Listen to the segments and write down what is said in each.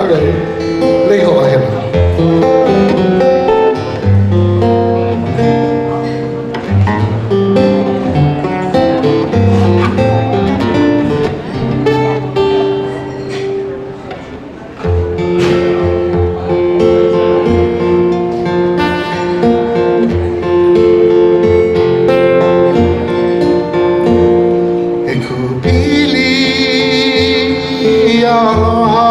All right. Lei Ho'ahena. E kūpili aloha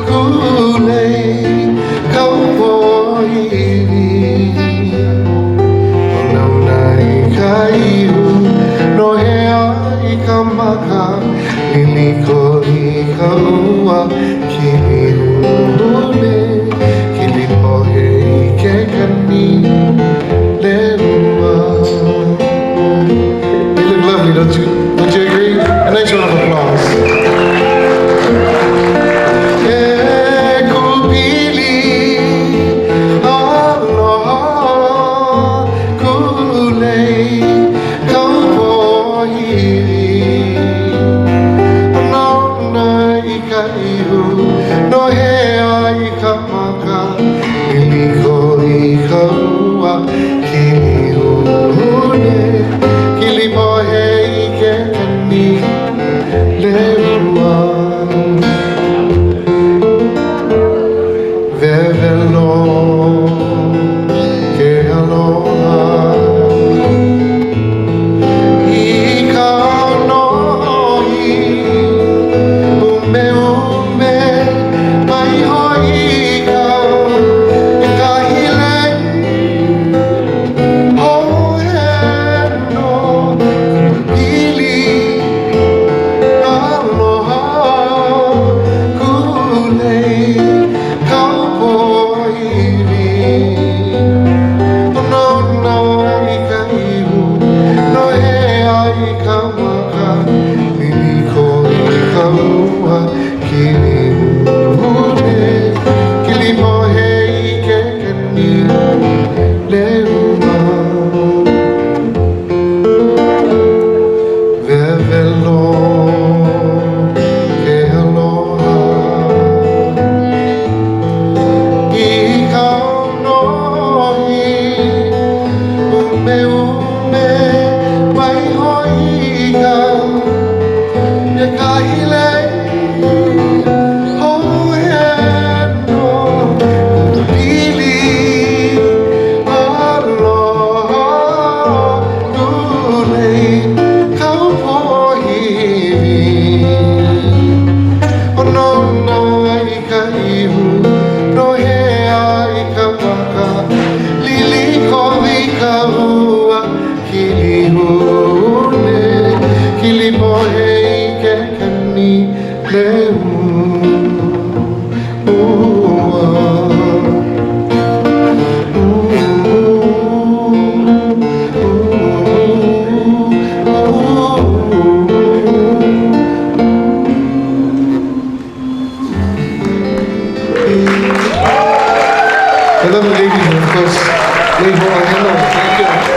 kūlei ka pōʻiwi O launa i ka ihu nohea i ka maka Liliko i ka ua Kilihune Kilipohe i ke kani lehua They look lovely, don't you? Don't you agree? A nice round of applause. E kūpili aloha kūlei ka pōʻiwi Nona i ka ihu nohea i ka maka Liliko i ka ua Kilihune Kilipohe i ke kani lehua Wewelo ke aloha I ka nohi ʻUmeʻume mai hoʻi kau I kahi lei hoʻoheno Kūpili aloha Kūlei ka pōʻiwi Nona i ka ihu Nohea i ka maka Liliko i ka ua Kilihune Kilipohe i ke kani lehua Wewelo ke aloha I ka nohi ʻUmeʻume mai hoʻi kau E kahi lei hoʻoheno Pili aloha Kūlei ka pōʻiwi O nona i ka ihu Nohea i ka maka Liliko i ka ua Kilihune Kilipohe i ke kani lehua. The lovely ladies, of course, Lei Ho'ahena. Thank you.